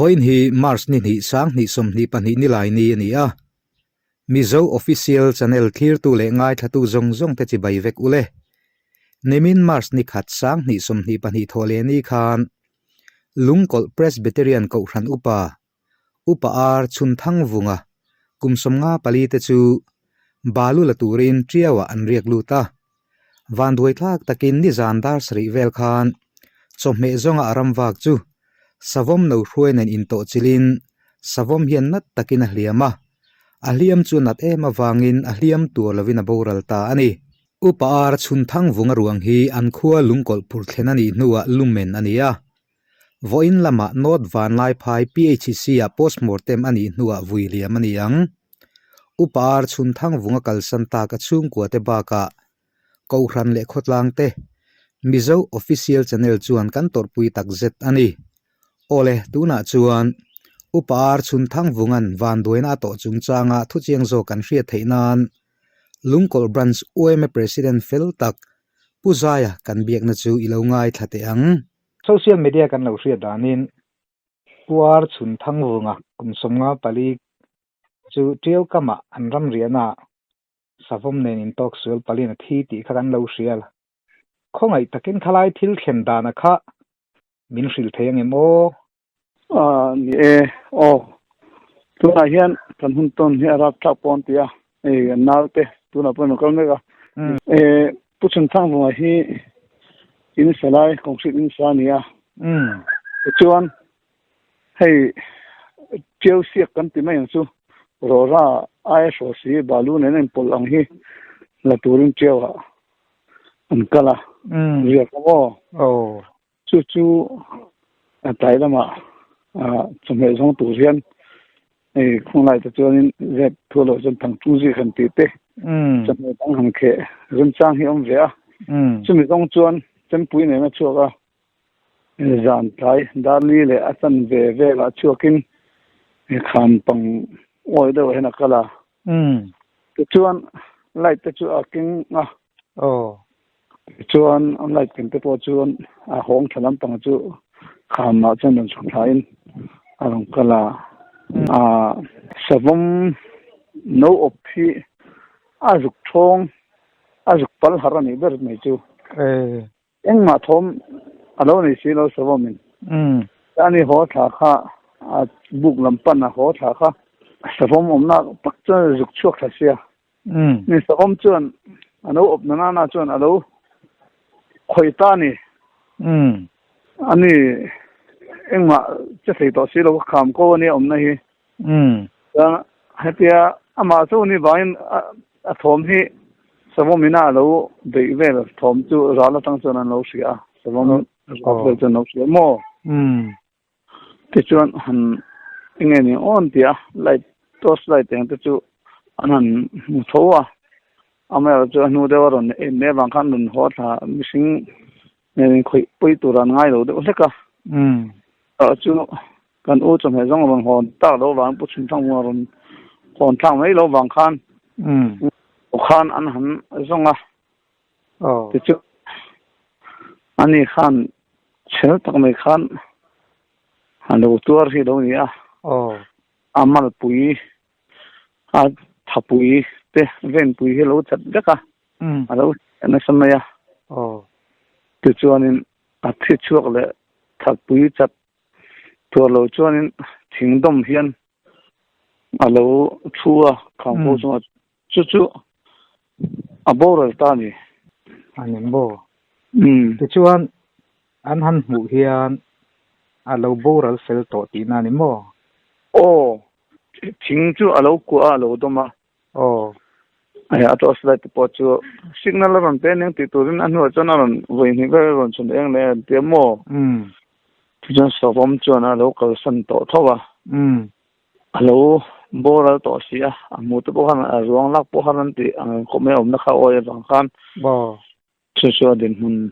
Vawiin hi March ni hnih sanghnih sawmhnih pahnih nilai ni a ni a. Mizo Official Channel thlirtu leh ngaithlatu zawng zawng te chibai vek u le. Nimin March ni khat sanghnih sawmhnih pahnih thawh leh ni khan Lungkawlh Presbyterian Kohhran Upa Upa Ar Chhunthangvunga kum sawmnga pali te chu balu la turin Tiauah an riak lut a. Vanduai thlak takin nizan dar sarih vel khan chawhmeh zawnga a ram vak chu savawm no hruai nen intawh chilhin savawm hian nat takin a hliam a, a hliam chu nat em avangin a hliam tur lovin a boral ta a ni. Upa Ar Chhunthangvunga ruang hi an khua lungkawlh phur thlen a nih hnuah lumen a ni a. Vawiin lamah North Vanlaiphai PHC-ah postmortem a nih hnuah vui liam a ni ang. Upa Ar Chhunthangvunga kalsan tak a chhungkuate bakah Kohhran leh khawtlang te Mizo Official Channel chuan kan tawrhpui tak zet a ni. Awle, tunah chuan Upa Ar Chhunthangvunga'n vanduaina a tawh chungchanga thuchiang zawk kan hriat theih nan Lungkawlh Branch yma President fel tak Pu Zaia kan biakna chu i lo ngaithla teh ang. Social media kan lo hriat danin Pu Ar Chhunthangvunga kum 54 chu Tiau kamah an ram riahnaah savawm nen intawk sual palin a thi tih kha kan lo hria la. Khawngaih takin khalai thil thlen dana kha min hrilh thei angem aw? A ni e, aw. Tunah hian kan hun tawn hi a rap thlak pawh an ti a, hei kan naute tunah pawh an rawn kal mek a. E, Pu Chhunthangvunga hi in sa lai, concrete in sa a ni a. Tichuan, hei Tiau siak kan ti mai ang chu, rawra aia hraw si balu nen a inpawlh ang hi la turin Tiauah an kal a, riak a maw? Chu chu a tlai lamah chawhmeh zawng tur hian hei khunglai te chuanin zep thu loh chuan thangṭung zik han tih te chawhmeh dang han kheh remchang hi a awm ve a. Chumi zawng chuan chempui nen a chhuak a, zan tlai darli leh a chan ve velah chhuakin kham pang awi deuh hian a kal a. Tichuan light te chu a keng a. Tichuan a light ken te pawh chuan a hawng tha lampang chu khamah chuan rawn chhuk thlain a rawn kal a. Aa savawm no awp hi a zuk thawng a zuk pal har a nih ber mai chu. Engmah thawm a lo nei si lo savawmin. Ani haw thla kha a buk lam pan a haw thla kha savawm awmna tak chuan a zuk chhuak thla sia. Ni savawm chuan a lo awp na nana chuan a lo khawih ta a ni. Ani engmah che thei tawh si lo kham ko a nia awmna hi. Chuan hetia amah chu ni vangin a thawm hi savawm ina a lo beih vel thawm chu ral atang chuan an lo hria a, savawm ral vel chuan an lo hria maw? Tichuan han enge ni awn tia light torch light eng te chu an han hmu tho a, amaherawhchu a hnu deuh a rawn en mai avang khan rawn haw thla mihring nen inkhawih pawi tur an ngai lo deuh hlek a. Chu kan u chawhmeh zawng rawn hawn tak loh avang Pu Chhunthangvunga rawn hawn thlak mai loh avang khan khan an han zawng a. Tichuan ani khan chhel tak mai khan a lo tuar hi lo ni a. A malpui a thapui te venpui hi a lo chat vek a, a lo nasa mai a. Tichuanin a thi chhuak leh thapui chat tuar lo chuanin thing dawm hian a lo thu a, khangpawh chungah chu chu a boral ta a ni. A ni maw? Tichuan an han hmuh hian a lo boral fel tawh tihna a ni maw? Aw, thing chu a lo kuah a, a lo dawm a. Aw. Hei a torch light te pawh chu signal a rawn pe aniang tih turin a hnuah chuan a rawn vawi hnih vel a rawn chhun eng leh a ti a maw? Tichuan savawm chuan a lo kalsan tawh tho a. A lo boral tawh si a, a hmuh te pawh khan a ruang lak pawh khan an tih ang khawp mai a awmna kha awi avang khan chu chu a dinhmun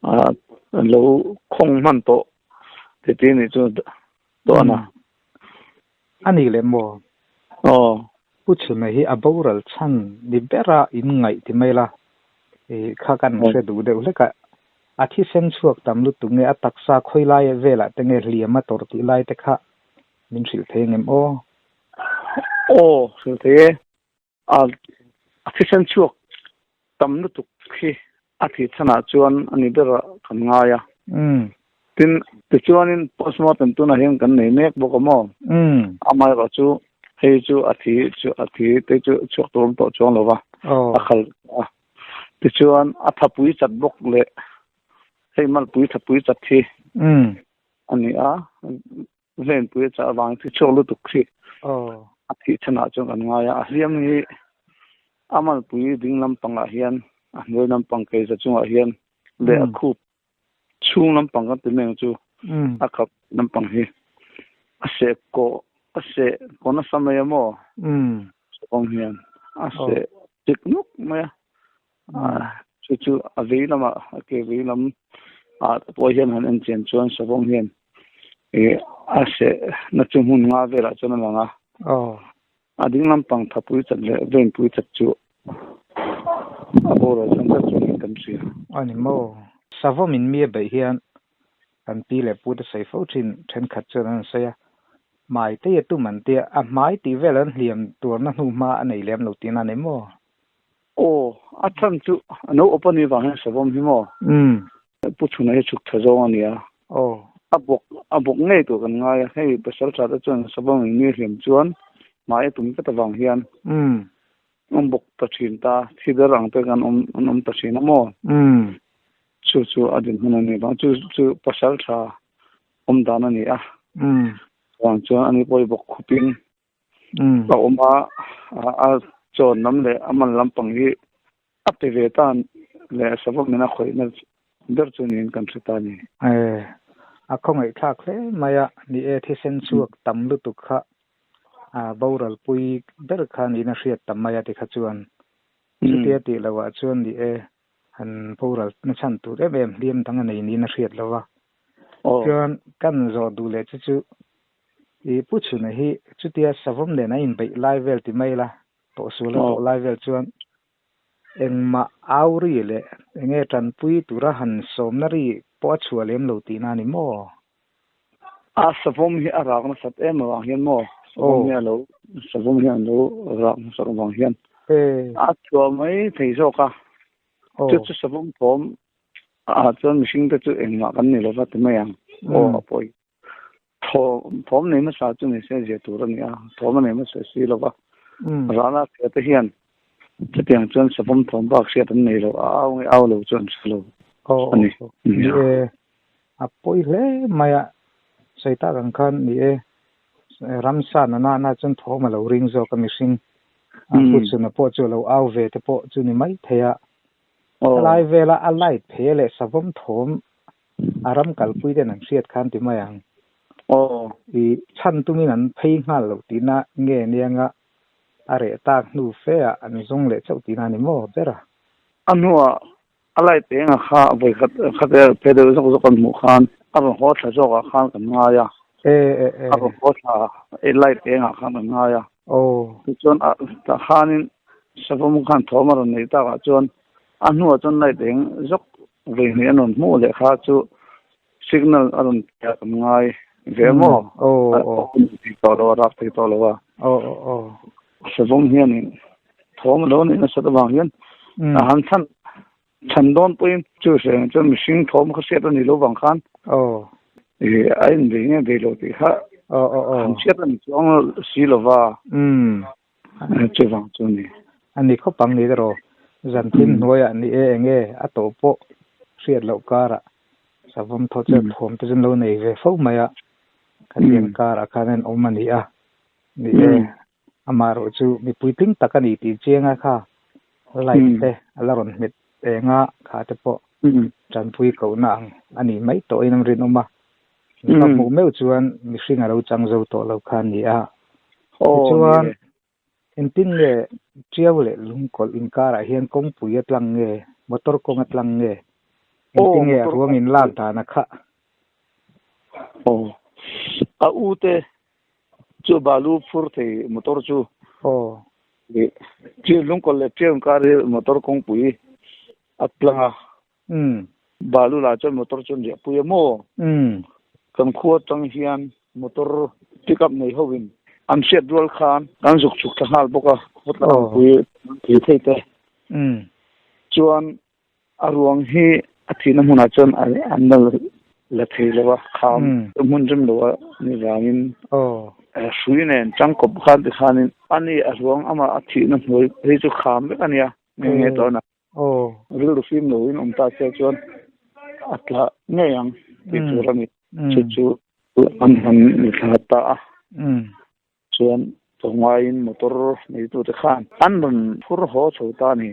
a lo khawng hman tawh ti ti nih chu tawh a na. A ni leh maw? Aw. Pu Chhuna hi a boral chhan ni bera in ngaih ti mai la, kha kan hre duh deuh hlek a, a thisen chhuak tam lutuk nge a taksa khawi lai velah te nge hliam a tawrh tih lai te kha. min hrilh thei ang em aw? Aw, hrilh thei e. A a thisen chhuak tam lutuk hi a thih chhanah chuan a ni ber ah kan ngai a. Tin, tichuanin postmortem tunah hian kan nei mek bawk a maw? Amaherawh chu hei chu a thi chu a thi te chu chhuak tur awm tawh chuang lo va, a khal a. Tichuan a thapui chat bawk leh hei malpui thapui chat hi a ni a. Venpui a chah avang thi chhuak lutuk khi a thih chhanah chuan kan ngai a, a hliam hi a malpui ding lampangah hian a hnuai lampang keiza chungah hian leh a khup chhung lampang kan ti mai ang chu a khap lampang hi a seh kawh a seh kawh nasa mai a maw kawng hian a seh chik nuk mai a. Chu chu a vei lamah a ke vei lam ah te pawh hian han en chian chuan savawm hian ih a seh na chu hmun nga velah chuan a lang a. A ding lampang thapui chat leh venpui chat chu a boral chuan chat chuan kan hria. A ni maw? Savawm in mi a beih hian kan pi leh pu te sawi fo thin thenkhat chuan an sawi a, hmai te hi a tum an tia, a hmai tih vel an hliam tuarna hnu hma a nei lem lo tihna a ni maw? Aw, a chhan chu a no awp a nih vang hian savawm hi maw? Pu Chhuna hi chhuk tha zawng a nia. Aw. A bawk, a bawk ngei tur kan ngai a, hei pasal tha te chuan savawm in mi hliam chuan hmai a tum tlat avang hian an bawk ta thin ta, thi ber ang te kan awm an awm ta thin a maw? Chu chu a dinhmun a nih vang, chu chu pasal tha awm dan a ni a. Chuvang chuan ani pawh hi bawk khupin A awm a, a chawn lam leh a man lampang hi a pe ve ta leh savawm in a khawihna ber chu niin kan hre ta a ni. E, a khawngaihthlak hle mai a, ni e thisen chhuak tam lutuk kha a boral pui ber kha niin a hriat tam mai a tikha chuan chutia tih loh ah chuan ni e han boral na chhan tur em em hliam dang a nei niin a hriat lo a, chuan kan zawh duh leh chu chu I Pu Chhuna hi chutia savawm nen a inbeih lai vel ti mai la, tawhsual a tawh lai vel chuan engmah au ri leh enge tanpui tura han sawmna ri pawh a chhuah lem lo tihna a ni maw? A savawm hi a rak nasat em avang hian maw? Savawm hi a lo savawm hi an lo rak nasat avang hian a chhuah mai thei zawk a. Chu chu savawm thawm ah chuan mihring te chu engmah kan ni lova ti mai ang. Aw a pawi. Thawm thawm nei hmasa chu ni se zia tur a ni a, thawm a nei hmasa si lo va. Rana hria te hian chutiang chuan savawm thawm bak hriat an nei lo, a au nge au lo chu an hre lo a ni. Ni e, a pawi hle mai a, sawi tak ang khan ni e, ramsa na nana chuan thawm a lo ring zawk a mihring, a kutchuna pawh chu a lo au ve te pawh chu ni mai thei a, helai vela a light phe leh savawm thawm A ram kalpui ten an hriat khan ti mai ang. Aw. I chhan tumin an phei nghal loh tihna nge nianga a reh tak hnu fe ah an zawng leh chauh tihna a ni maw ber a? A hnuah a light enga kha vawikhat khat e phe deuh zawk zawk an hmuh khan a rawn haw thla zawkah khan kan ngai a. E e e. A rawn haw thla e light engah khan kan ngai a. Aw. Tichuan a tah khanin savawm khan thawm a rawn neih takah chuan a hnuah chuan light eng zawk Vei hnih an rawn hmuh leh kha chu signal a rawn pe a kan ngai ve maw? A awm thei tawh lo a, rak thei tawh lo a. Savawm hianin thawm a lo neih nasat avang hian a han chhan chhan dawn pawhin chu hreng chuan mihring thawm kha hriat a ni lo vang khan a inbei nge bei lo tih kha han hriat a ni chuang si lo va. Chuvang chu a ni. A ni khawp ang ni erawh zan thim hnuaiah ni e eng nge a tawh pawh hriat loh karah savawm thaw chet thawm te chu an lo nei ve fo mai a, khatiang karah khan an awm a ni a, ni e amaherawh chu mipui tling tak a ni tih chiang a kha light te a la rawn hmet eng a kha te pawh tanpui kohna ang a ni mai tawhin an rinawm a. Ka hmuh meuh chuan mihring a lo chang zo tawh lo kha a ni a. Tichuan, engtin nge Tiau leh Lungkawlh inkarah hian kawngpui a tlang nge, motor kawng a tlang nge, engtin nge a ruang in lak dan a khah? Aw, a u te chu balu phur thei motor chu. Aw. Lungkawlh leh Tiau inkar hi motor kawngpui a tlang a. Umm. Balu lah chuan motor chu an riahpui a maw? Umm. Kan khua atang hian motor Pick up nei hovin an hriat rual khan kan zuk chhuk thla nghal bawk a, khawtlang pui thei thei te chuan a ruang hi a thihna hmunah chuan an la la thei lo a, kham hmun rem lo a ni vangin hrui nen tangkawp khan tikhanin ani a ruang amah a thihna hnuai phei chu kham vek a nia nghe nghe tawh a. Rilru fim loin awm ta che chuan a tla ngei ang tih tur a ni. Chu chu an han ni thla ta a. Chuan tlawmngaiin motor neitute khan an rawn phur haw chho ta a ni.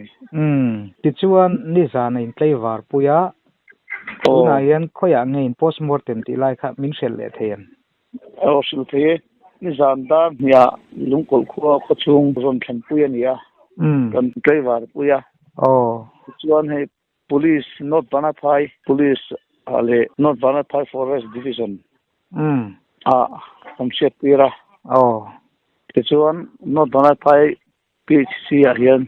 Tichuan nizan a intlaivar pui a, tunah hian khawiah nge in postmortem tih lai kha min hrilh leh thei em? Aw hrilh thei e. Nizan dar hniah Lungkawlh khua khawchhung rawn thlenpui a ni a, kan tlaivar pui a. Tichuan hei Police North Vanaphai Police ah leh North Vanaphai Forest Division ah kan hriat tir a. Tichuan North Vanaphai PHC ah hian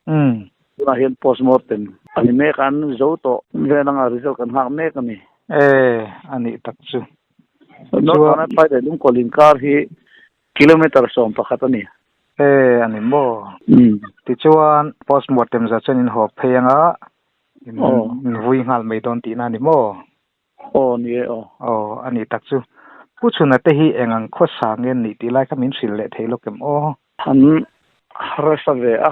tunah hian postmortem a ni mek a, an zo tawh vel anga result kan nghak mek a ni. E, a nih tak chu. North Vanaphai leh Lungkawlh inkar hi Kilometre 11 a ni. E, a ni maw? Tichuan, postmortem zah chuan in haw phei anga in vui nghal mai dawn tihna a ni maw? Aw, ni e aw. Aw, a ni tak chu. Pu Chhuna te hi eng ang khawsa nge an nih tih lai kha min hrilh leh thei lawk em aw? An harsa ve a.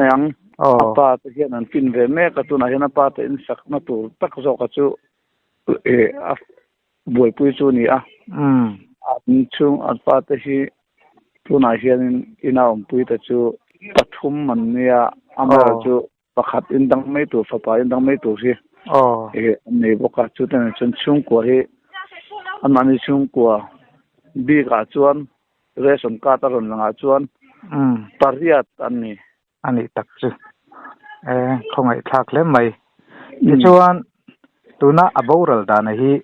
Eng, a pa te hian an fin ve mek a, tunah hian a pa te insakna tur tak zawka chu a buaipui chu a ni a. An chhung an fate hi tunah hianin ina awmpui te chu pathum an nia, amaherawh chu pakhat in dang mai tur, fapa in dang mai tur hi an nei bawk a. Chutah chuan chhungkua hi anmahni chhungkua bikah chuan ration card a rawn langah chuan pariat an ni. A nih tak chu. E, khawngaihthlak hle mai. Tichuan, tuna a boral dana hi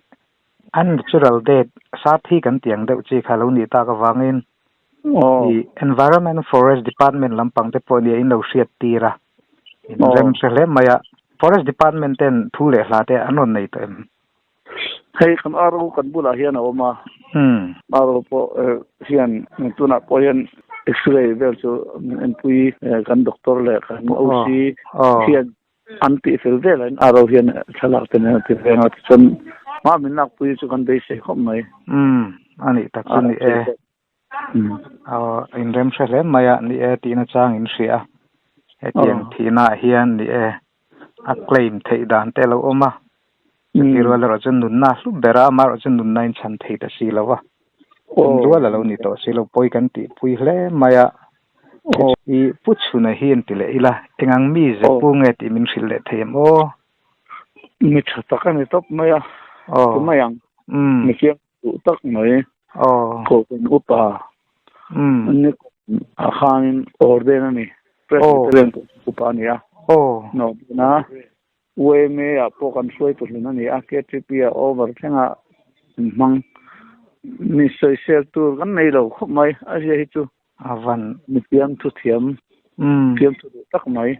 unnatural death, sarthi kan tih ang deuh chi kha lo nih tak avangin i Environment Forest Department lampang te pawh nia in lo hriat tir a, in rem hre hle mai a. Forest Department ten thu leh hla te an rawn nei tawh em? Hei kan RO kan bulah hian a awm a, RO pawh hian tunah pawh hian X-ray vel chu min enpui kan doctor leh kan OC hian an tih fel vel a, RO hian thlalak te nen a ti ve ang a, tichuan hma min lakpui chu kan beisei khawp mai. Umm a nih tak chu ni e. Aw inrem hre hle mai a ni e tihna chang in hria a, hetiang thihnaah hian ni e a claim theih dan te a lo awm a, chutih rual erawh chuan nunna a hlu ber a, amaherawh chu nunna in chhan thei ta si lo va, inrual a lo ni tawh si lo, pawi kan tihpui hle mai a, i Pu Chhuna hi an ti leh ila, engang mi ze pu nge tih min hrilh leh thei em aw? Mi tha tak a ni tawp mai a, ti mai ang, mi fiam Duh tak mai. Kohhran upa ni ah khanin ordain a ni. Presbyterian kohhran upa a ni a. Ordain a UMA ah pawh kan hruaitu hlun a ni a. KTP ah over thlenga inhmang mi sawisel tur kan nei lo khawp mai. A zia hi chu mi fiamthu thiam, fiamthu duh tak mai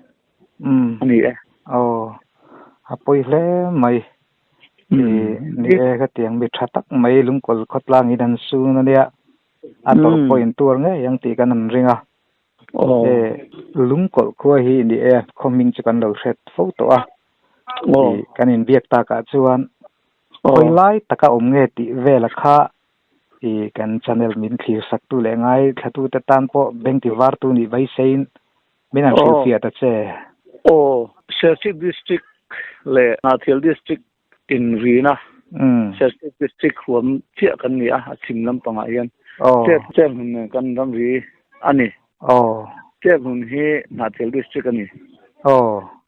a ni e. Aw, a pawi hle mai. Ni e, khatiang mi tha tak mai lungkawl khawtlang in an sun a nia, a tawrh pawh in tuar ngei ang tih kan han ring a. E, lungkawlh khua hi ni e, khaw hming chu kan lo hret fo tawh a. Kan inbiak takah chuan khawi lai taka awm nge tih vela kha i kan channel min thlir saktu leh ngaithlatute tan pawh bank ti vartu nih vaiseiin Min an hrilhfiah ta che. Aw, Serchhip District leh Hnahthial District inrina Serchhip District huam chiah kan ni a, a chhim lampangah hian Chelhmun nen kan ramri a ni. Chelhmun hi Hnahthial District a ni.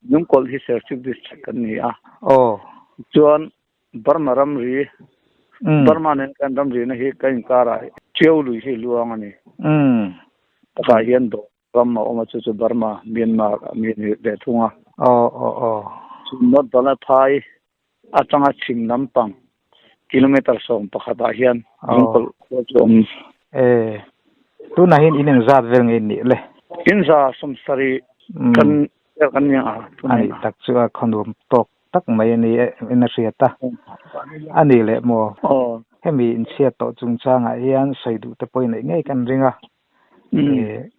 Lungkawlh hi Serchhip District kan ni a. Chuan Burma ramri, Burma nen kan ramrina hi kan inkarah Tiau lui hi luang a ni. Takah hian dawr ram a awm a, chu chu Burma, Myanmar a mi ni ve thung a. Chu North Balaphai atanga chhim lampang kilometre 11 ah hian Lungkawlh khua chu a awm. E, tunah hian in engzat vel nge in nih le? In 170 kan vel kan ni ang a, tunah hian. A nih tak chu a khaw nuam tawk. tak mai a ni in a hriat a. A nih leh maw? Hemi inchhiat tawh chungchangah hian sawi duh te pawh i neih ngei kan ring a.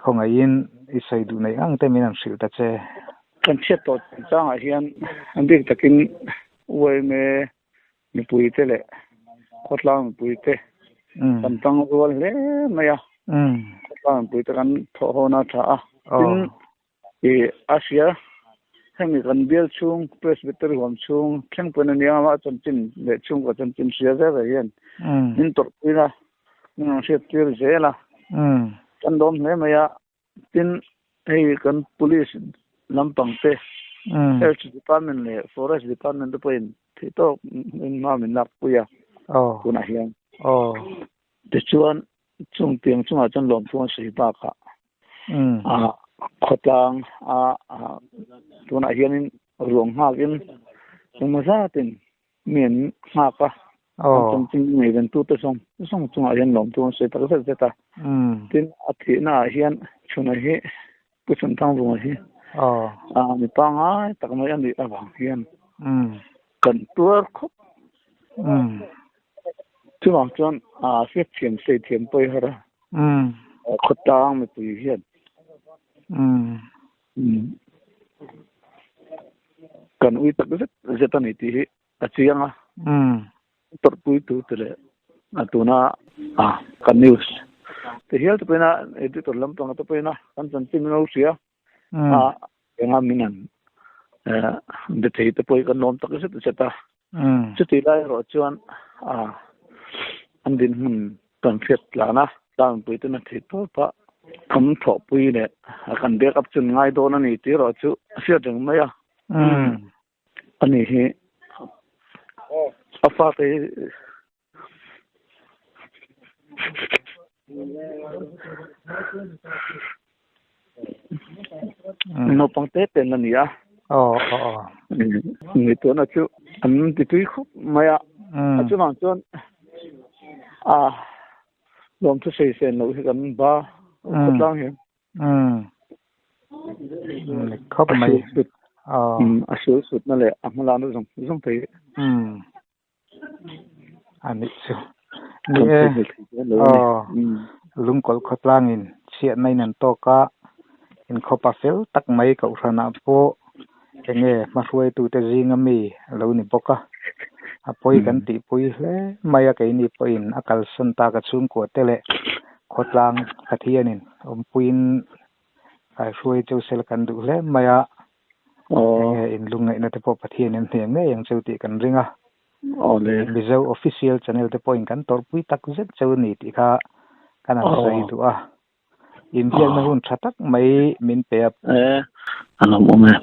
Khawngaihin i sawi duh neih ang te min han hrilh ta che. Kan chhiat tawh chungchangah hian a bik takin yma mipuite leh khawtlang mipuite kan tang rual hle mai a. Khawtlang mipuite kan thawh hawn a tha a. Tin, I a hria, hemi kan bial chhung Presbytery huam chhung thleng pawn a nia a chanchin leh chhungkaw chanchin hria zel rei hian min tawrhpui a, min rawn hriat tir zel a, kan lawm hle mai a, tin hei kan police lampang te Health Department leh Forest Department te pawhin theih tawk in hma min lak pui a tunah hian. Tichuan chung tiang chungah chuan lawmthu an sawi bakah a khawtlang a tunah hianin ruang nghakin engmaw zatin mi an nghak a an chanchin ngaihven tute zawng zawng chungah hian lawmthu an sawi tak zet zet a tin a thihna ah hian chhuna hi Pu Chhunthangvunga hi a mi pangngai tak mai a nih avang hian kan tuar khawp chuvang chuan a hriatthiam saithiam pawh i har a. Khawtlang mipui hian kan ui tak zet zet a ni tih hi a chiang a. Tawrhpui tur te leh a tuna kan news te hial te pawhin a editor lampang te pawhin a kan chanchin min lo hria a enga min an be thei te pawh hi kan lawm tak zet zet a. Chutih lai erawh chuan an dinhmun kan hriat tlan a, tlangpui ten a theih tawp a, kan thawhpui leh kan back up chu an ngai dawn a ni tih erawh chu a hriat reng mai a. Ani hi a fate hi Naupang te ten a ni a. Ngaihtuahna chu an ti tui khawp mai a. A chungah chuan a lawmthu sawi sen loh hi kan ba khawtlang hian. Khawp mai. A sul sutna leh a hmalakna zawng zawng te hi. A nih chu. Ni e, aw, lungkawlh khawtlangin chhiatna in an tawk a, inkhawpa fel tak mai kohhranah pawh enge hmahruaitute zinga mi a lo ni bawk a. A pawi kan tihpui hle mai a, keini pawhin a kalsan tak a chhungkua te leh khawtlang Pathianin awmpuiin kaihruai cheu sela kan duh hle mai a. Enge in lungngaihna te pawh Pathian in hnem ngei ang cheu tih kan ring a. Mizo Official Channel te pawhin kan tawrhpui tak zet cheu ni tih kha kan han sawi duh a. Inbiakna hun tha tak mai min pe a. A lawmawm e.